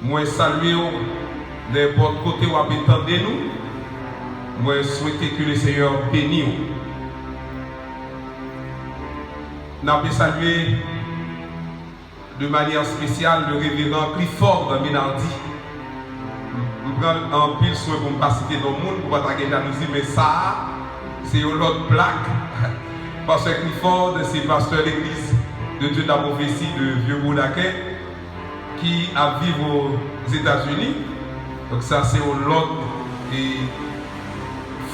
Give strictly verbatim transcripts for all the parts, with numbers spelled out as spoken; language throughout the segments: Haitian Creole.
Mwen salye w nenpòt kote w ap tande nou. Mwen swete ke Lesenyè beni w. N ap salye de manyè espesyal le Reveran Clifford Menardi. M pran anpil swen pou m pa site non moun, pou pa ta gen jalouzi, men sa a, se yon lòt plak. Pastè Clifford, se pastè legliz de Dieu de la Prophétie de Vieux Bourg d'Aquin, ki ap viv Ozetazini. Donk, sa se yon lòt, e,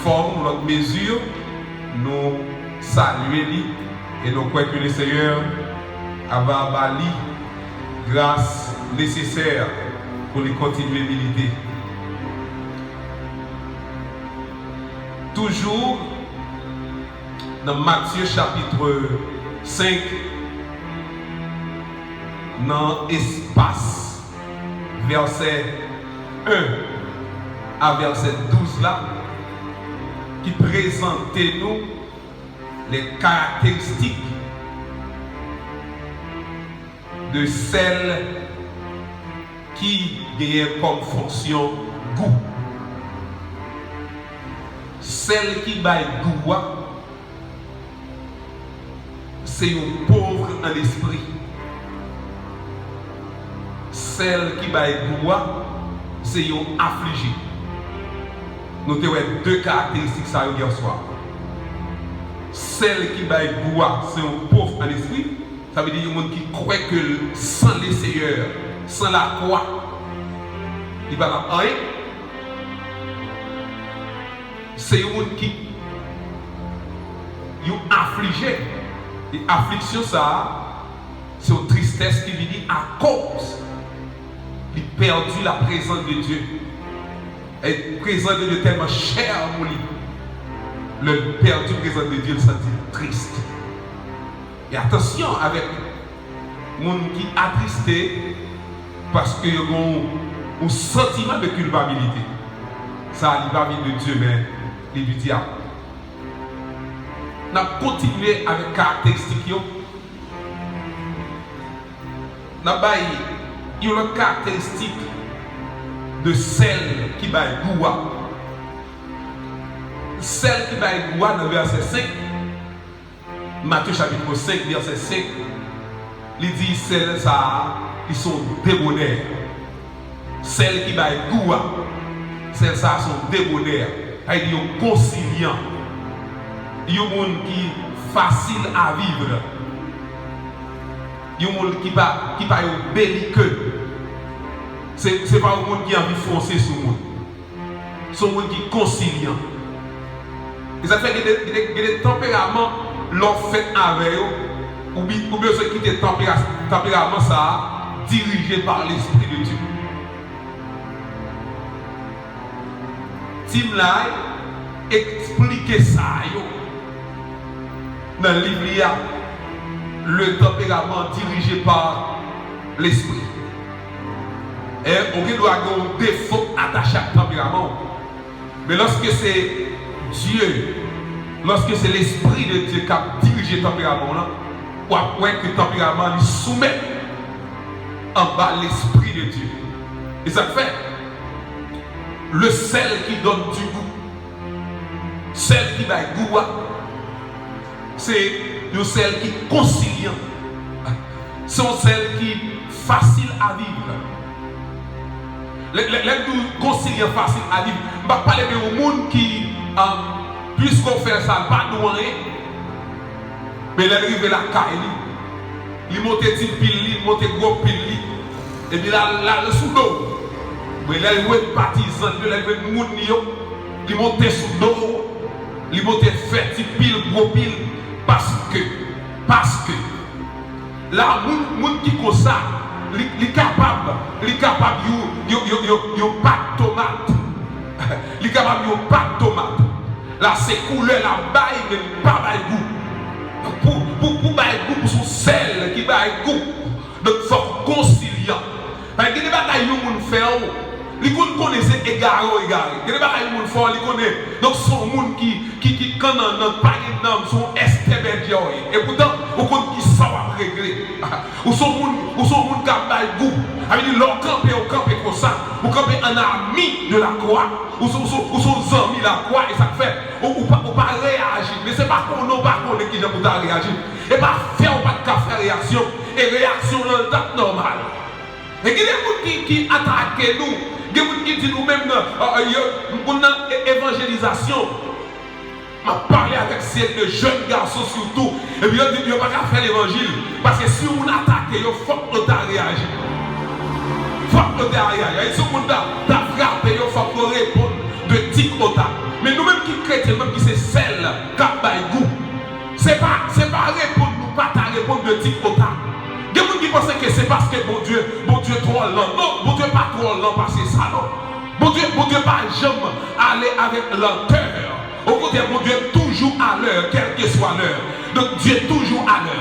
fòm, yon lòt mezi. Nou salye li e nou kwè ke Lesenyè ava ba li gras nesesè pou li kontinye milite. Toujou nan Matye chapit senk, nan espas vèsè en a vèsè douz la, ki prezante nou les caractéristiques de sèl ki genyen kòm fonksyon gou. Sèl ki bay gou a, se yon pov an espri. Sèl ki bay gou a, se yon aflije. Nou te wè de karakteristik sa yo yè swa. Sèl ki bay gou a, se yon pov an espri. Sa vle di yon moun ki kwè ke l san Lesenyè, san lakwa, li pa t ap anyen. Se yon moun ki, yon aflije. E afliksyon sa a, se yon tristès ki vini akoz li pèdi la prezans de Dye. E prezans de Dye tèlman chè pou li. Lè l pèdi prezans de Dye, l santi l tris. E atansyon avèk moun ki atriste paske yo gen yon, yon santiman de kilpabilite. Sa a, li pa vin de Dye, men li du dyab. N ap kontinye avèk karakteristik yo. N ap bay yon lòt karakteristik de sèl ki bay gou a. Sèl ki bay gou a nan vèsè senk, Matye chapit senk, vèsè senk, li di sèl sa a, li se yon debonè. Sèl ki bay gou a, sèl sa a se yon debonè. Sa vle di yon konsilyan. Yon moun ki fasil a viv. Yon moun ki pa, ki pa yon belike. Se, se pa yon moun ki anvi fonse sou moun. Se yon moun ki konsilyan. E sa fè gen de, gen de, gen de tanperaman, lè w fèt avè yo, ou bi-, ou bezwen kite tanpera-, tanperaman sa a dirije pa Lespri de Dye. Tim Lay eksplike sa yo nan liv li a, Le tempérament dirigé par l'esprit. E ou gen dwa gen yon defo atache ak tanperaman w. Men lòske se Dye, lòske se Lespri de Dye k ap dirije tanperaman w lan, w ap wè ke tanperaman li soumèt anba Lespri de Dye. E sa k fè, le sel qui donne du goût, sel ki bay gou a, se yon sel ki konsilyan. Se yon sel ki fasil a viv. Lè, lè, lè m di w konsilyan, fasil a viv, m p ap pale de yon moun ki, ah, pliske w fè l sa, l pa di w anyen. Men lè l rive lakay li, li monte ti pil li, li monte gwo pil li, epi l al, l al sou do w. Men lè l jwenn patizan l yo, lè l jwenn moun li yo, li monte sou do w, li monte fè ti pil, gwo pil, paske, paske, la, moun, moun ki konsa, li, li kapab, li kapab yon, yon, yon, yon, yon pat tomat. Li kapab yon pat tomat. La, se koulè l ap bay, men li pa bay gou. Pou, pou, pou bay gou, pou se yon sel ki bay gou. Donk, fòk konsilyan. Paske gen de bagay yon moun fè w, li konn konnen se egare w egare. Gen de bagay yon moun fè w, li konnen. Donk, se yon moun ki, ki, ki kannan nan, pa gen nanm, se yon estèbèdye w ye. Epoutan, ou konn kisa w ap regle. Ou se yon moun, ou se yon moun k ap bay gou. Sa vle di, lè w kanpe, ou kanpe konsa. Ou kanpe en ami de la croix. Ou se, ou se, ou se yon zanmi lakwa, e sa k fè ou, ou pa, ou pa reyaji. Men se pa konnen w pa konnen kijan pou w ta reyaji. E pa fè w pa t ka fè reyaksyon. E reyaksyon w lan, l t ap nòmal. E gen de moun ki, ki atake nou. Gen moun ki di nou menm nan, euh, euh, yo, moun nan e-, evanjelizasyon. M ap pale avèk seri de jèn gason sitou. Epi yo di yo pa ka fè levanjil. Paske si yon moun atake yo, fòk yo ta reyaji. Fòk yo ta reyaji. Si yon moun ta, ta frape yo, fòk yo reponn de tik o tak. Men nou menm ki kretyen, nou menm ki se sèl k ap bay gou. Se pa, se pa reponn nou pa ta reponn de tik o tak. Gen moun ki panse ke se paske Bondye, Bondye twò lan. Non, Bondye pa twò lan pase sa, non. Bondye, Bondye pa janm ale avèk lantè. Okontrè, Bondye toujou alè, kèlkeswa lè. Donk, Dye toujou alè.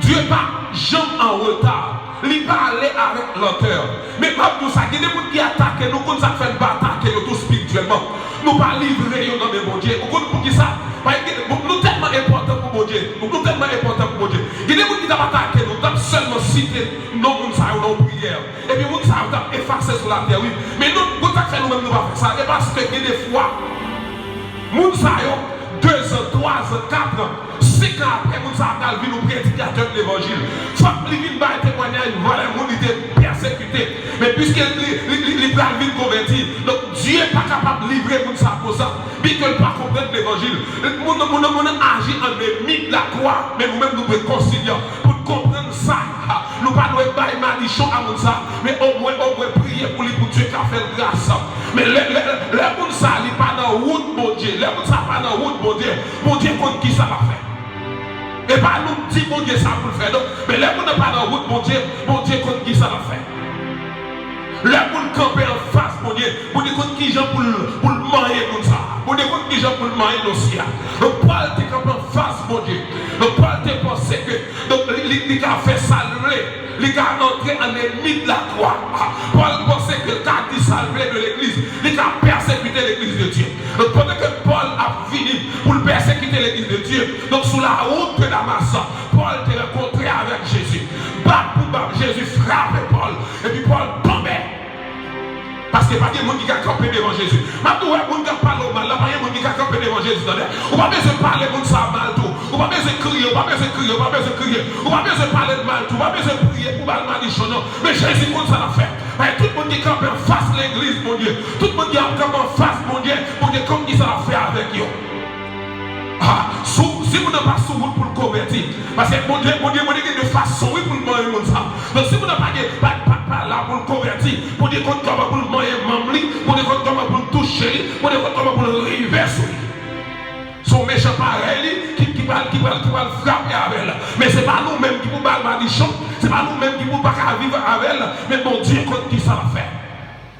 Dye pa janm an reta. Li pa ale avèk lantè. Men m ap di w sa, gen de moun ki atake nou, konn sa k fè n pa atake yo tou espirityèlman. Nou pa livre yo nan men Bondye. Ou konn poukisa? Paske bon, nou tèlman enpòtan pou Bondye. Nou tèlman enpòtan pou Bondye. Gen de moun ki t ap atake nou, t ap sèlman site non moun sa yo nan yon priyè. Epi moun sa yo t ap efase sou latè, wi. Men nou, konn sa k fè nou menm nou pa fè sa? E paske gen de fwa, moun sa yo, dezan, twazan, katran, senkan apre, moun sa a pral vin yon predikatè de levanjil. Fòk li vin bay temwayaj, vòlè moun li te pèsekite. Men piske li, li, li, li pral vin konvèti, donk Dye pa kapab livre moun sa a konsa, byenke l pa konprann levanjil. Moun, moun, moun nan aji an enmi de la croix, men nou menm nou dwe konsilyan pou n konprann sa. Nou pa dwe bay madichon a moun sa, men omwen, omwen priye pou li, pou Dye ka fè l gras. Men lè, lè, lè moun sa li pa nan wout Bondye, lè moun sa pa nan wout Bondye, Bondye konn kisa l ap fè. E pa nou k di Bondye sa pou l fè, non. Men lè moun nan pa nan wout Bondye, Bondye konn kisa l ap fè. Lè moun kanpe anfas Bondye, Bondye konn kijan pou l, pou l manyen moun sa. Bondye konn kijan pou l manyen dosye a. Donk, Pòl te kanpe anfas Bondye. Donk, Pòl te panse ke, donk, li, li, li ka fè sa l vle. Li ka antre an enmi de la croix. Pòl panse ke l ka di sa l vle de legliz. Li ka pèsekite legliz de Dye. Donk, pandan ke Pòl ap vini pou l pèsekite legliz de Dye, donk, sou la wout de Damas, Pòl te rankontre avèk Jezi. Bab pou bab, Jezi frape Pòl. Epi Pòl tonbe. Paske pa gen moun ki ka kanpe devan Jezi. M ap di w, wè, moun k ap pale w mal la, pa gen moun ki ka kanpe devan Jezi, tande. Ou pa bezwen pale moun sa a mal tou. Ou pa bezwen kriye, ou pa bezwen kriye, ou pa bezwen kriye. Ou pa bezwen pale l mal tou. Ou pa bezwen priye pou ba l madichon, non. Men Jezi konn sa l ap fè. Paske tout moun ki kanpe anfas legliz Bondye, tout moun ki ap kanpe anfas Bondye, Bondye konn kisa l ap fè avèk yo. Ah, sou, si moun nan pa sou wout pou l konvèti, paske Bondye, Bondye, Bondye gen de fason, wi, pou l manyen moun sa. Donk, si moun nan pa gen, pa, pa, pa la pou l konvèti, Bondye konn kòman pou l manyen manm li, Bondye konn kòman pou l touche li, Bondye konn kòman pou l rive sou li. Se yon mechan parèy li ki, ki pral, ki pral, ki pral frape avè l. Men se pa nou menm ki pou ba l madichon, se pa nou menm ki pou pa ka viv avè l, men Bondye konn kisa l ap fè.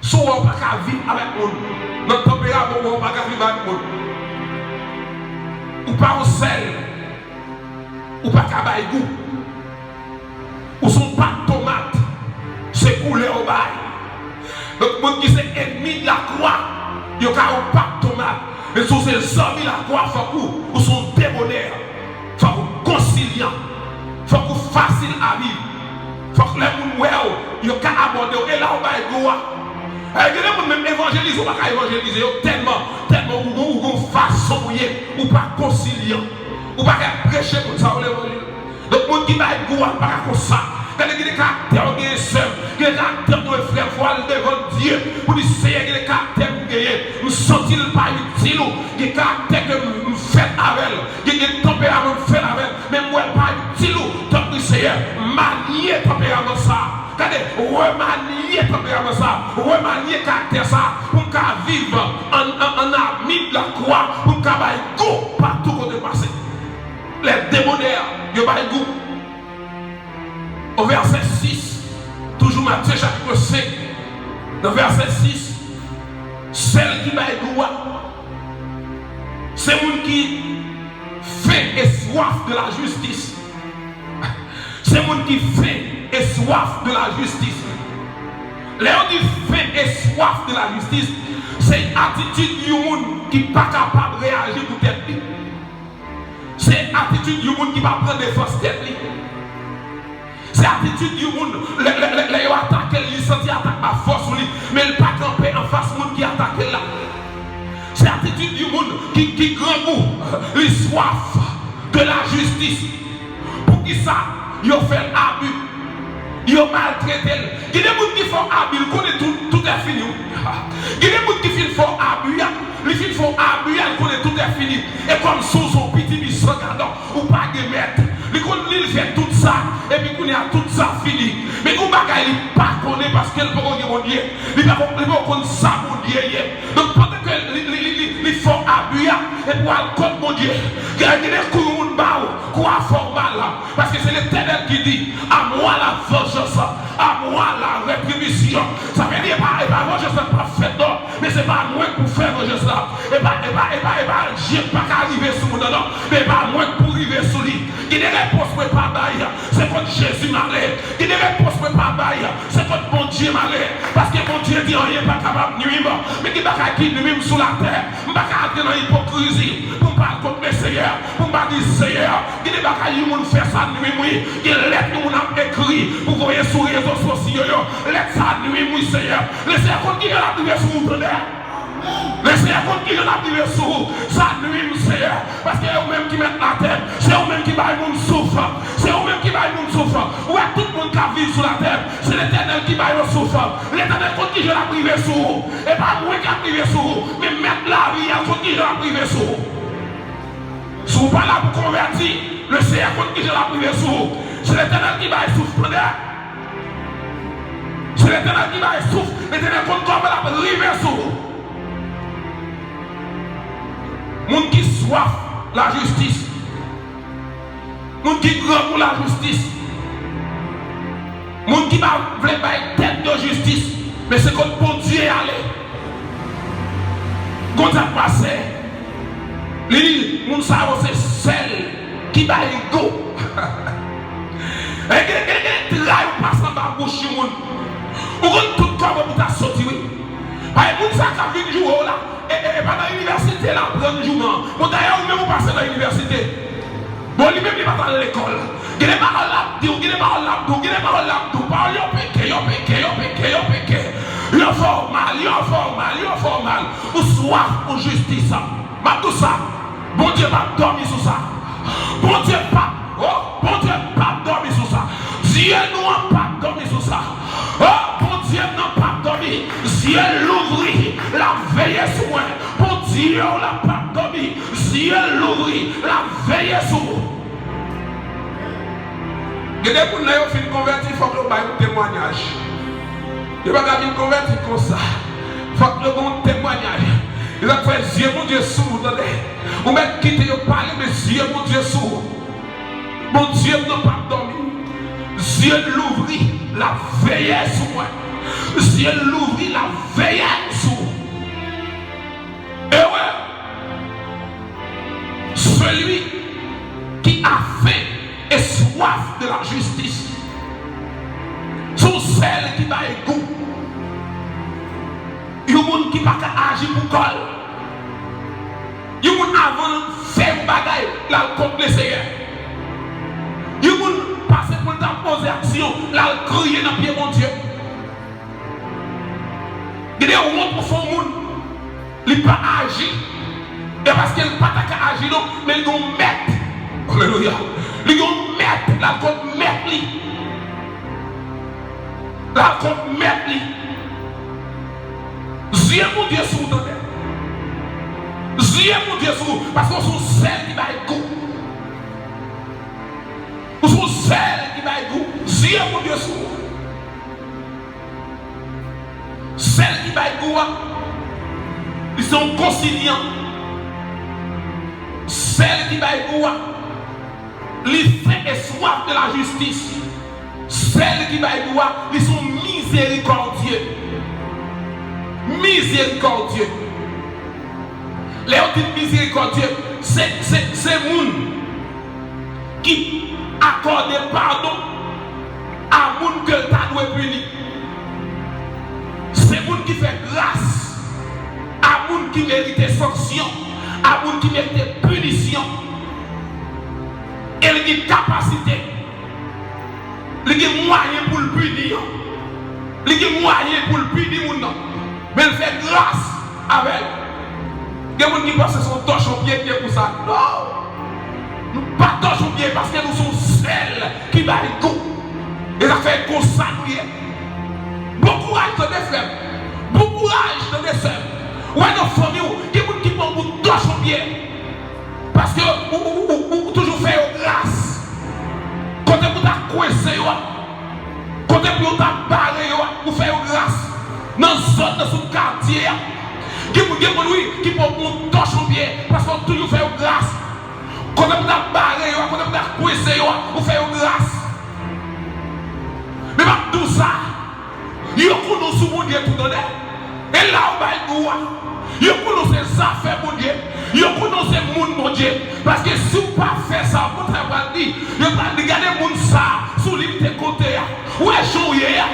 Si w wè w pa ka viv avèk moun, nan tanperaman w wè w pa ka viv avèk moun, ou pa yon sèl, ou pa ka bay gou. Ou se yon pat tomat, se koulè w bay. Donk, moun ki se enmi lakwa, yo ka yon pat tomat. Men si w se zanmi lakwa, fòk ou, ou se yon debonè. Fòk ou konsilyan. Fòk ou fasil a viv. Fòk lè moun wè w, yo ka abòde w. E la w bay gou a. E gen de moun menm evanjelize, ou pa ka evanjelize yo tèlman, tèlman ou gon, ou gon fason w ye, ou pa konsilyan. Ou pa ka preche moun sa yo levanjil. Donk, moun ki bay gou a, l pa ka konsa. Gade, gen de karaktè w genyen, sè m. Gen de karaktè w genyen, frè m. Fò w al devan Dye pou di, Seyè, gen de karaktè m genyen. M santi l pa itil ou. Gen karaktè ke m, m fèt avè l. Gen, gen tanperaman m fèt avè l. Men m wè l pa itil ou. Tanpri, Seyè, manye tanperaman sa a. Gade, remanye tanperaman sa a. Remanye karaktè sa a. Pou m ka viv an, an, an ami de la croix. Pou m ka bay gou patou kote m pase. Les débonnaires, yo bay gou. Au verset six, toujou Matthieu chapitre cinq, nan vèsè sis, sèl ki bay gou a, se moun ki faim et soif de la justice. Se moun ki faim et soif de la justice. Lè yo di faim et soif de la justice, se atitid yon moun ki pa kapab reyaji pou tèt li. Se atitid yon moun ki pa pran defans tèt li. Se atitid yon moun, lè, lè, lè, lè yo atake l, li santi atak la fò sou li, men l pa kanpe anfas moun ki atake l la. Se atitid yon moun ki, ki grangou, li swaf de la jistis. Poukisa yo fè l abi? Yo maltrete l. Gen de moun ki fè w abi, l konnen tout, tout è fini, wi. Gen de moun ki fin fè w abi a, li fin fè w abi a, l konnen tout è fini. E kòmsi w se yon pitimi san gadò, ou pa gen mèt. Li konn li, l fè tout sa, epi kounye a tout sa fini. Men gen yon bagay li pa konnen paske l poko gen Bondye. Li pa, li poko konn sa Bondye ye. Donk, pandan ke li, li, li, li, li fè w abi a, epi w al kont Bondye, gen, gen de kou yon moun ba w, kou a fè w mal, paske se Letènèl ki di, à moi la vengeance, à moi la rétribution. Sa vle di, e pa, e pa vanjans lan k ap fèt, non, men se pa mwen k pou fè vanjans la. E pa, e pa, e pa, e pa, je pa ka rive sou moun nan, non, men e pa mwen k pou rive sou li. Gen de repons mwen pa bay, se kont Jezi m ale. Gen de repons mwen pa bay, se kont Bondye m ale. Paske Bondye di anyen pa kapab nwi m. Men gen bagay ki nwi m sou latè. M pa ka antre nan ipokrizi pou m pa al kont Leseyè, pou m pa di, Seyè, gen de bagay yon moun fè sa nwi m, wi. Gen lèt yon moun ap ekri pou voye sou rezo sosyo yo. Lèt sa nwi m, wi, Seyè. Leseyè konn kijan l ap rive sou ou, tande. Leseyè konn kijan l ap rive sou ou. Sa nwi m, Seyè, paske e ou menm ki mèt latè. Se ou menm ki bay moun souf. Se ou menm ki bay moun souf. Ou wè tout moun k ap viv sou latè, se Letènèl ki ba yo souf. Letènèl konn kijan l ap rive sou ou. E pa mwen k ap rive sou ou, men Mèt lavi a konn kijan l ap rive sou ou. Si w pa la pou konvèti, Leseyè konn kijan l ap rive sou ou. Se Letènèl ki bay souf, tande. Se Letènèl ki bay souf. Letènèl konn kòman l ap rive sou ou. Moun ki swaf lajistis, moun ki grangou lajistis, moun ki pa vle bay tèt yo jistis, men se kot Bondye ale. Gon sa k pase, li di, moun sa yo se sèl ki bay gou. E gen, gen, gen tray ou pase anba bouch yon moun. Ou konn tout kòman pou ta soti, wi. Paske moun sa k ap vin joure w la, e, e, e pa nan inivèsite l aprann jouman. Bon, dayè, ou menm ou pase nan inivèsite. Bon, li menm li pa t al lekòl. Gen de pawòl l ap di w, gen de pawòl l ap di w, gen de pawòl l ap di w. Pawòl yo pike, yo pike, yo pike, yo pike, yo pike. Yo fè w mal, yo fè w mal, yo fè w mal. Ou swaf pou jistis. M ap di w sa, Bondye p ap dòmi sou sa. Bondye p ap, oh, Bondye p ap dòmi sou sa. Dye nou an p ap dòmi sou sa. Oh, Bondye m nan p ap dòmi. Zye l louvri, l ap veye sou mwen. Bondye w la p ap dòmi. Zye l louvri, l ap veye sou ou. Gen de moun, lè yo fin konvèti, fòk yo bay yon temwayaj. Yo pa ka vin konvèti konsa. Fòk yo gen yon temwayaj. E sa k fè zye Bondye sou ou, tande. Ou mèt kite yo pale, men zye Bondye sou ou. Bondye m nan p ap dòmi. Zye l louvri, l ap veye sou mwen. Zye l louvri, l ap veye sou ou. Heureux celui qui a faim et soif de la justice. Se yon sèl ki bay gou. Yon moun ki pa ka aji pou kò l. Yon moun avan l fè yon bagay, l al kont Leseyè. Yon moun pase pou l ta poze aksyon, l al kriye nan pye Bondye. Gen de wont ou fè yon moun, li pa aji. E paske l pa ta ka aji non, men l gen yon mèt. Alelouya. Li gen yon mèt, l al kont mèt li. L al kont mèt li. Zye Bondye sou ou, tande. Zye Bondye sou ou, paske w se yon sèl ki bay gou. Ou se yon sèl ki bay gou. Zye Bondye sou ou. Sèl ki bay gou a, li se yon konsilyan. Sèl ki bay gou a, li faim et soif de la justice. Sèl ki bay gou a, li se yon mizerikòdye. Mizerikòdye. Lè yo di mizerikòdye, se, se, se moun ki akòde padon a moun ke l ta dwe pini. Se moun ki fè gras a moun ki merite sanksyon, a moun ki merite pinisyon. E l gen kapasite Li gen mwayen pou l pini yo. Li gen mwayen pou l pini moun nan. Men l fè gras avè l. Gen moun ki panse se yon tòch yon pye k gen pou sa. Non! Nou pa tòch yon pye paske nou se yon sèl ki bay gou. E sa fè konsa nou ye. Bon kouraj, tande, frè m. Bon kouraj, tande, sè m. Ou wè nan fanmi w, gen moun ki pran w pou tòch yon pye. Paske ou, ou, ou, ou, ou toujou fè yo gras. Kote pou ta kwense yo a, kote pou yo ta bare yo a, ou fè yo gras. Nan zòn nan, sou katye a. Gen moun, gen moun, wi, ki pran w pou tòch yon pye, paske ou toujou fè yo gras. Kote pou ta bare yo a, kote pou ta kwense yo a, ou fè yo gras. Men m ap di w sa, yo konnen w sou Bondye tou, tande. E la ou bay gou a. Yo konnen w se zafè Bondye. Yo konnen w se moun Bondye. Paske si w pa fè sa, ou konn sa yo pral di? Yo pral di, gade moun sa, sou li m te konte a. Ou wè jan w ye a.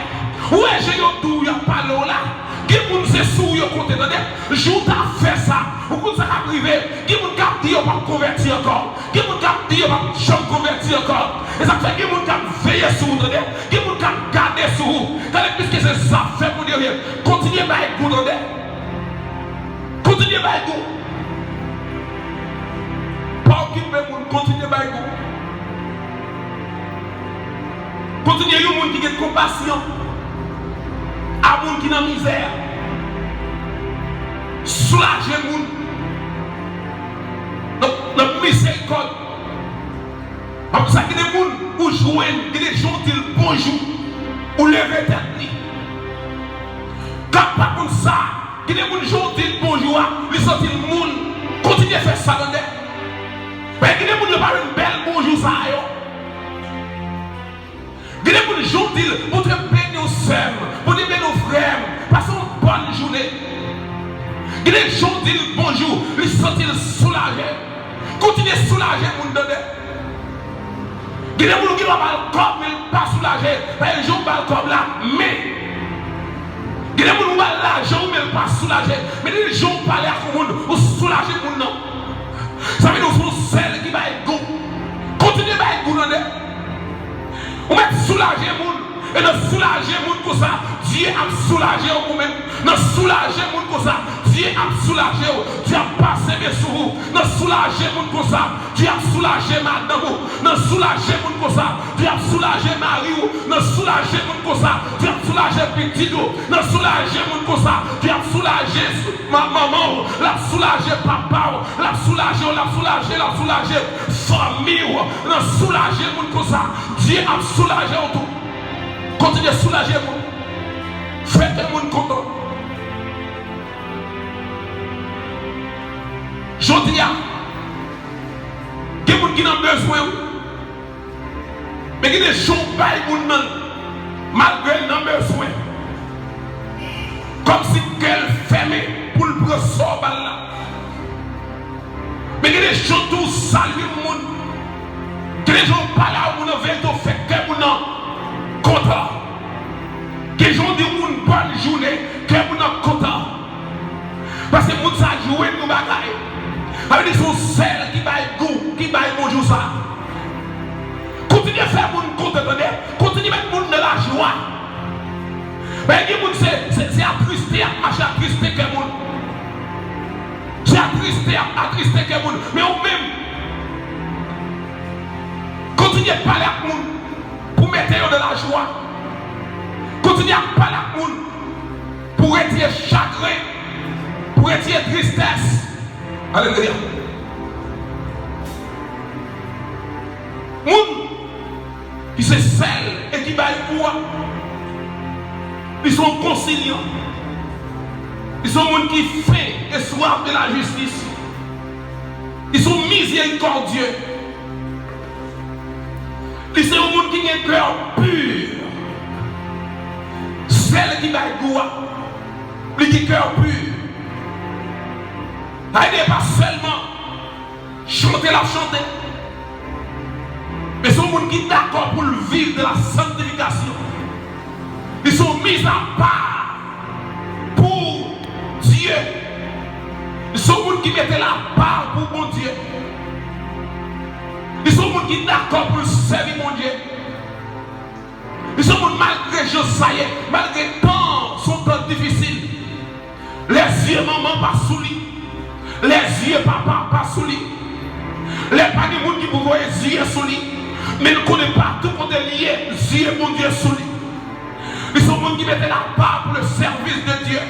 Ou wè jan yo di w, y ap pale w la. Gen moun se sou w yo konte, tande. Jou w ta fè sa, ou konn sa k ap rive? Gen moun k ap di yo p ap konvèti ankò. Gen moun k ap di yo p ap janm konvèti ankò. E sa k fè gen moun k ap veye sou ou, tande. Gen moun k ap gade sou ou. Tande, piske se zafè Bondye w ye. Kontinye bay gou, tande. Kontinye bay gou. Pa okipe moun, kontinye bay gou. Kontinye yon moun ki gen konpasyon a moun ki nan mizè. Soulaje moun nan, nan mizerikòd. Apre sa, gen de moun ou jwenn, gen de jan w di l bonjou, ou leve tèt li. K ap pa konn sa, gen de moun jan w di l bonjou a, li santi l moun. Kontinye fè sa, tande. Men gen de moun yo pa jwenn bèl bonjou sa yo. Gen de moun jan w di l, Bondye beni w sè m, Bondye beni w frè m, pase yon bòn jounen. Gen de jan w di l bonjou, li santi l soulaje. Kontinye soulaje moun, tande. Gen de moun ou gen dwa ba l kòb, men l pa soulaje. Paske jan w ba l kòb la, men. Gen de moun ou ba l lajan w, men l pa soulaje. Men gen de jan w pale ak yon moun, ou soulaje moun nan. Sa vle di w se yon sèl ki bay gou. Kontinye bay gou, tande. Ou mèt soulaje moun. E nan soulaje moun konsa, Dye ap soulaje w ou menm. Nan soulaje moun konsa, Dye ap soulaje w. Dye ap pase men sou ou. Nan soulaje moun konsa, Dye ap soulaje madanm ou. Nan soulaje moun konsa, Dye ap soulaje mari w. Nan soulaje moun konsa, Dye ap soulaje pitit ou. Nan soulaje moun konsa, Dye ap soulaje ma-, manman w. L ap soulaje papa w. L ap soulaje w, l ap soulaje, l ap soulaje fanmi w. Nan soulaje moun konsa, Dye ap soulaje w tou. Kontinye soulaje moun. Fè kè moun kontan. Jodi a, gen moun ki nan bezwen, wi. Men gen de jan w bay moun nan, malgre l nan bezwen. Kòmsi kè l fèmen pou l pran sa w ba l la. Men gen de jan tou w salye yon moun. Gen de jan w pale a yon moun, an verite w fè kè moun nan kontan. Gen jan w di yon moun bòn jounen, kè moun nan kontan. Paske moun sa jwenn yon bagay. Sa vle di se yon sèl ki bay gou, ki bay bonjou sa. Kontinye fè moun kontan, tande. Kontinye met moun nan lajwa. Men gen moun se, se, se atriste y ap mache, atriste kè moun. Se atriste y ap atriste kè moun. Men ou menm, kontinye pale ak moun pou mete yo nan lajwa. Kontinye ap pale ak moun pou retire chagren, pou retire tristès. Alelouya. Moun ki se sèl e ki bay gou a, li se yon konsilyan. Li se yon moun ki fen e swaf de lajistis. Li se yon mizerikòdye. Li se yon moun ki gen kè pi. Sèl ki bay gou a, li gen kè pi. Sa vle di pa sèlman chante l ap chante. Men se yon moun ki dakò pou l viv de la sanctification. Li se yon mizapa pou Dye. Li se yon moun ki mete l apa pou Bondye. Li se yon moun ki dakò pou l sèvi Bondye. Malgre jan sa ye, malgre tan, se yon tan difisil. Lè zye manman pa sou li, lè zye papa pa sou li, lè pa gen moun ki pou voye zye sou li, men l konnen patou kote l ye, zye Bondye sou li. Li se yon moun ki mete labar pou le service de Dieu.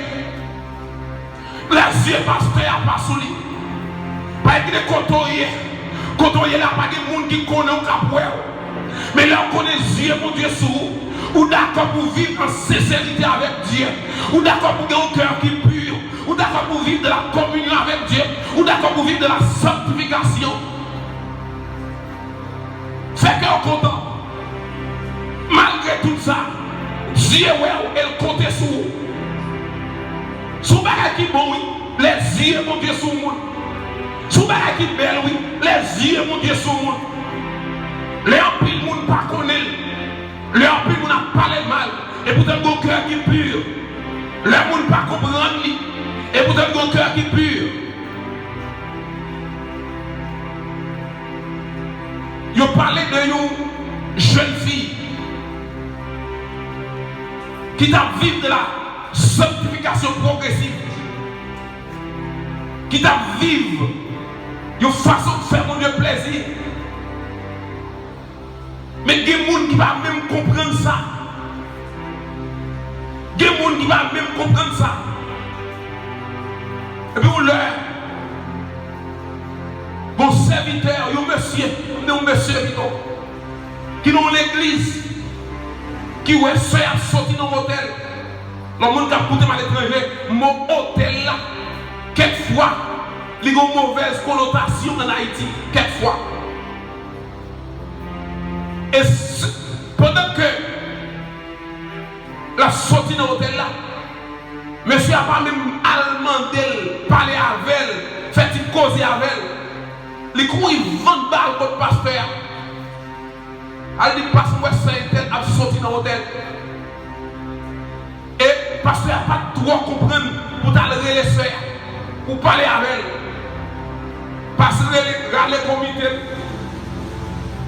Lè zye pastè a pa sou li, pa ekri kote w ye. Kote w ye la, pa gen moun ki konnen w k ap wè w. Men lè w konnen zye Bondye sou ou, ou dakò pou viv an senserite avèk Dye. Ou dakò pou gen yon kè ki pi. Ou dakò pou viv de la kominyon avèk Dye. Ou dakò pou viv de la sanktifikasyon. Fè kè w kontan. Malgre tout sa, Dye wè w e l konte sou ou. Si w bagay ki bon, wi, lè zye Bondye sou moun. Si w bagay ki bèl, wi, lè zye Bondye sou moun. Lè anpil moun pa konnen l, lè anpil moun ap pale l mal, e poutan l gen yon kè ki pi. Lè moun pa konprann li, e poutan l gen yon kè ki pi. Yo pale de yon jèn fi ki t ap viv de la sanktifikasyon pwogresiv, ki t ap viv yon fason k fè Bondye plezi. Men gen moun ki pa menm konprann sa. Gen moun ki pa menm konprann sa. Epi yon lè, yon sèvitè, yon mesye, m di yon mesye pito, ki nan yon legliz, ki wè sè a soti nan otèl. Lè moun k ap koute m aletranje, mo otèl la, kèk fwa, li gen yon movèz konotasyon ann Ayiti, kèk fwa. E s-, pandan ke l ap soti nan otèl la, mesye a pa menm al mande l, pale avè l, fè ti koze avè l. Li kouri vant ba l kot pastè a. Al di, "Pas, m wè sè entèl ap soti nan otèl." E pastè a pa t twò konprann pou t al rele sè a, pou pale avè l. Pas rele, rale komite l.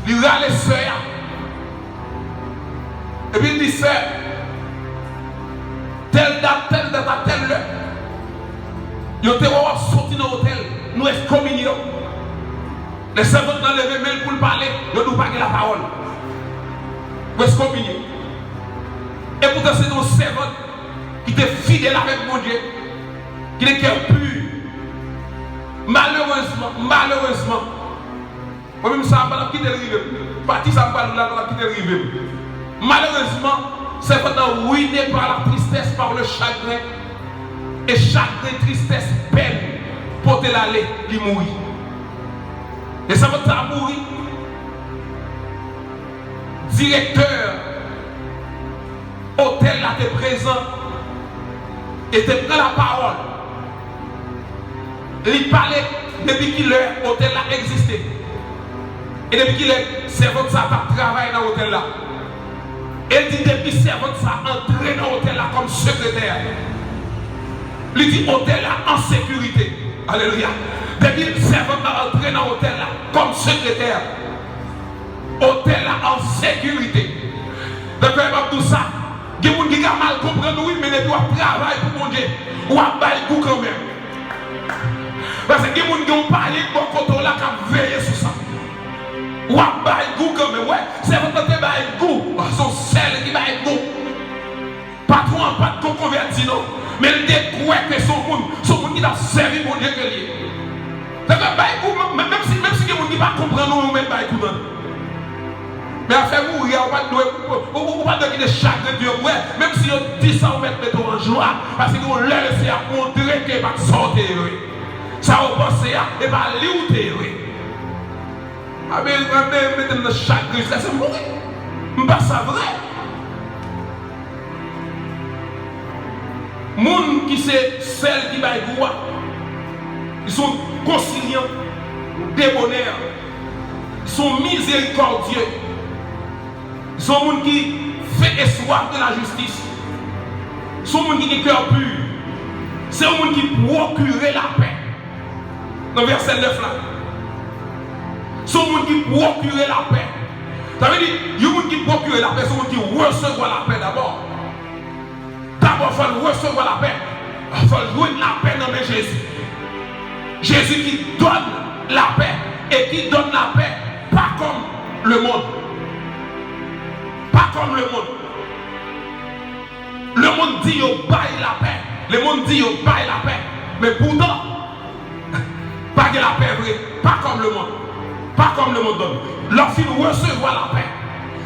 Li rale sè a. Epi l di, "Sè, tèl dat, tèl dat, a tèl lè, yo te wè w ap soti nan otèl, nou eskominye w." Lè sèvant lan leve men l pou l pale, yo di w pa gen lapawòl. Ou eskominye. Epoutan, se te yon sèvant ki te fidèl avèk Bondye, ki te kè pi. Malerezman, malerezman, mwen menm sa a pa t ap kite l rive m. Pati sa a m pral di w la pa t ap kite l rive m. Malerezman, sèvant lan ruiné par la tristesse, par le chagrin. E chagren, tristès, pèn pote l ale, li mouri. E sèvant sa a mouri. Direktè otèl la te prezan e te pran lapawòl. Li pale depi kilè otèl la egziste. E depi kilè sèvant sa t ap travay nan otèl la. E l di depi sèvant sa antre nan otèl la kòm sekretè, li di otèl la an sekirite. Alelouya. Depi sèvant la antre nan otèl la kòm sekretè, otèl la an sekirite. Doktè, m ap di w sa, gen moun ki ka mal konprann ou, wi, men depi w ap travay pou Bondye, w ap bay gou kanmenm. Paske gen moun gen yon payèt bò kote w la k ap veye sou sa. W ap bay gou kanmenm. Wè, sèvant lan te bay gou. Se yon sèl ki bay gou. Patwon an pa t ko konvèti non. Men l te kwè ke se yon moun, se yon moun ki t ap sèvi Bondye ke l ye. Sa fè bay gou, menm, menm si, menm si gen moun ki pa konprann ou, ou mèt bay gou tande. Men afè mouri a, ou pa t dwe, ou, ou, ou pa t dwe kite chagren di w, wè, menm si yo di sa, ou mèt mete w an jwa, paske gen yon lè Leseyè ap montre ke e pa t sa w te ye vre. Sa w panse a, e pa li w te ye vre. Abe, abe, mete m nan chagren jiskaske m mouri. M pa sa vre. Moun ki se sèl ki bay gou a, li se yon konsilyan, debonè, li se yon mizerikòdye, li se yon moun ki fen e swaf de lajistis, li se yon moun ki gen kè pi, se yon moun ki pwokire lapè. Nan vèsè nèf la, se yon moun ki pwokire lapè. Sa vle di, yon moun ki pwokire lapè, se yon moun ki resevwa lapè dabò. Dabò, fò l resevwa lapè. Fò l jwenn lapè nan men Jezi. Jezi ki donn lapè e ki donn lapè pa kòm lemonn. Pa kòm lemonn. Lemonn di yo bay lapè. Lemonn di yo bay lapè. Men poutan, pa gen lapè vre. Pa kòm lemonn. Pa kòm lemonn donn. Lè w fin resevwa lapè,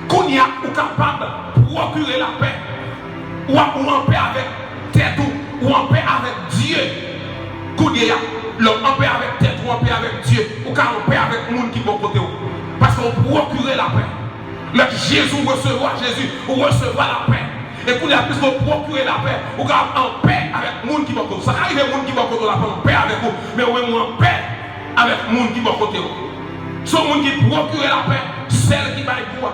kounye a ou kapab pwokire lapè. W ap ou anpè avèk tèt ou, ou anpè avèk Dye. Kounye a, lè w anpè avèk tèt ou, anpè avèk Dye, ou ka anpè avèk moun ki bò kote w. Paske w pwokire lapè. Lè Jezi, ou resevwa Jezi, ou resevwa lapè. E kounye a, piske w pwokire lapè, ou ka anpè avèk moun ki bò kote w. Sa ka rive moun ki bò kote w la pa anpè avèk ou, men ou menm ou anpè avèk moun ki bò kote w. Se yon moun ki pwokire lapè, sèl ki bay gou a.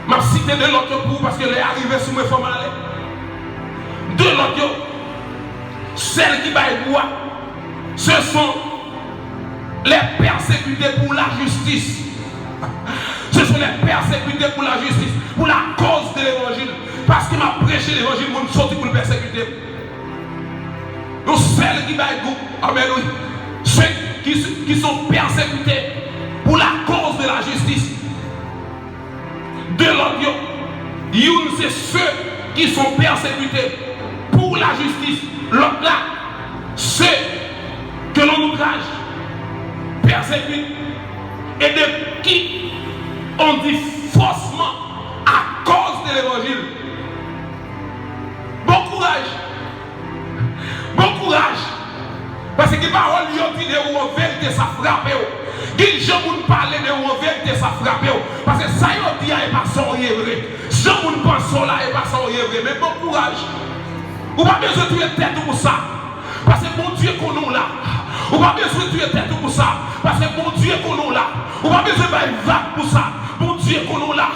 M ap site de lòt yo pou ou, paske lè a rive sou mwen, fò m ale. De lòt yo, sèl ki bay gou a, ce sont les persécutés pour la justice. Ce sont les persécutés pour la justice, pour la cause de l'évangile. Paske m ap preche levanjil, moun soti pou l pèsekite m. Yon sèl ki bay gou, amèn, wi. Ceux qui, qui sont persécutés pour la cause de la justice. De lòt yo, youn se ceux qui sont persécutés pour la justice, lòt la, ceux que l'on outrage, persécute, et de qui on dit faussement à cause de l'évangile. Bon kouraj! Bon kouraj! Paske gen pawòl yo di de ou an verite, sa frape w. Gen jan moun pale de ou an verite, sa frape w. Paske sa yo di a, e pa sa w ye vre. Jan moun panse w la, e pa sa w ye vre. Men bon kouraj. Ou pa bezwen touye tèt ou pou sa. Paske Bondye konnen w la. Ou pa bezwen touye tèt ou pou sa. Paske Bondye konnen w la. Ou pa bezwen bay vag pou sa. Bondye konnen w la.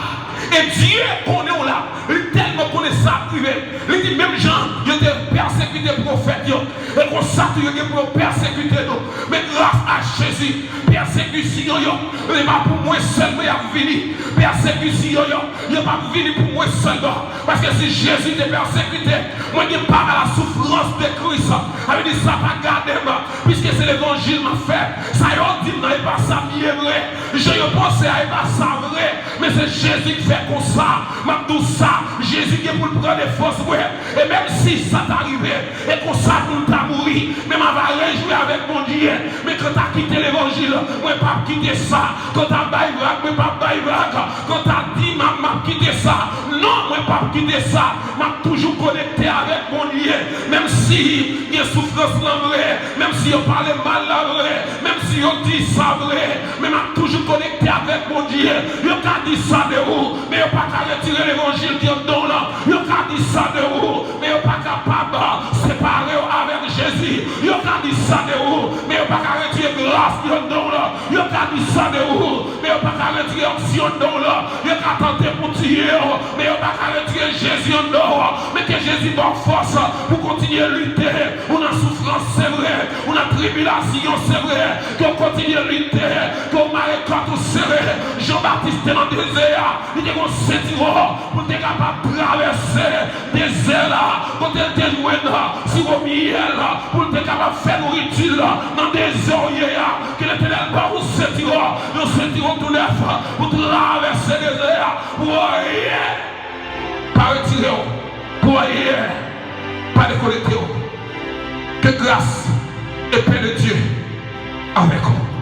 E Dye konnen w la. Li tèlman konnen sa ap rive. Li di, menm jan yo te pèsekite pwofèt yo, e konsa tou yo gen pou yo pèsekite nou. Men gras a Jezi, pèsekisyon yo, e pa pou mwen sèlman y ap vini. Pèsekisyon yo, yo p ap vini pou mwen sèlman. Paske si Jezi te pèsekite, mwen gen pa a la soufrans de Kris. Sa vle di sa pa gade m, piske se levanjil m ap fè. Sa yo di m nan, e pa sa m ye vre. Jan yo panse a, e pa sa vre. Men se Jezi ki fè konsa. M ap di w sa, Jezi gen pou l pran defans mwen. E menm si sa ta rive, e konsa pou l ta mouri, men m ava rejwi avèk Bondye. Men kanta kite levanjil, mwen p ap kite sa. Kanta bay vag, mwen p ap bay vag. Kanta di m ap, m ap kite sa. Non, mwen p ap kite sa. M ap toujou konekte avèk Bondye. Menm si gen soufrans lan vre, menm si yo pale m mal la vre, menm si yo di sa vre, men m ap toujou konekte avèk Bondye. Yo ka di sa de ou, men yo pa ka retire levanjil ki anndan w lan. Yo ka di sa de ou, men yo pa kapab separe w avèk Jezi. Yo ka di sa de ou, men yo pa ka retire gras ki anndan w lan. Yo ka di sa de ou, men yo pa ka retire onksyon anndan w lan. Yo ka tante pou tiye w, men yo pa ka retire Jezi anndan w. Men ke Jezi ba w fòs pou kontinye lite. Ou nan soufrans, se vre. Ou nan tribilasyon, se vre. Ke w kontinye lite. Ke w mare kòt ou sere. Jan Batis te nan dezè a, li te gen yon sentiwon pou l te kapab travèse dezè la, kote l te jwenn siwo myèl pou l te kapab fè nouriti l nan dezè w ye a. Ke Letènèl ba ou sentiwon, yon sentiwon tou nèf pou travèse dezè a, pou anyen pa retire w, pou anyen pa dekonekte w. Que grâce et paix de Dieu avec vous.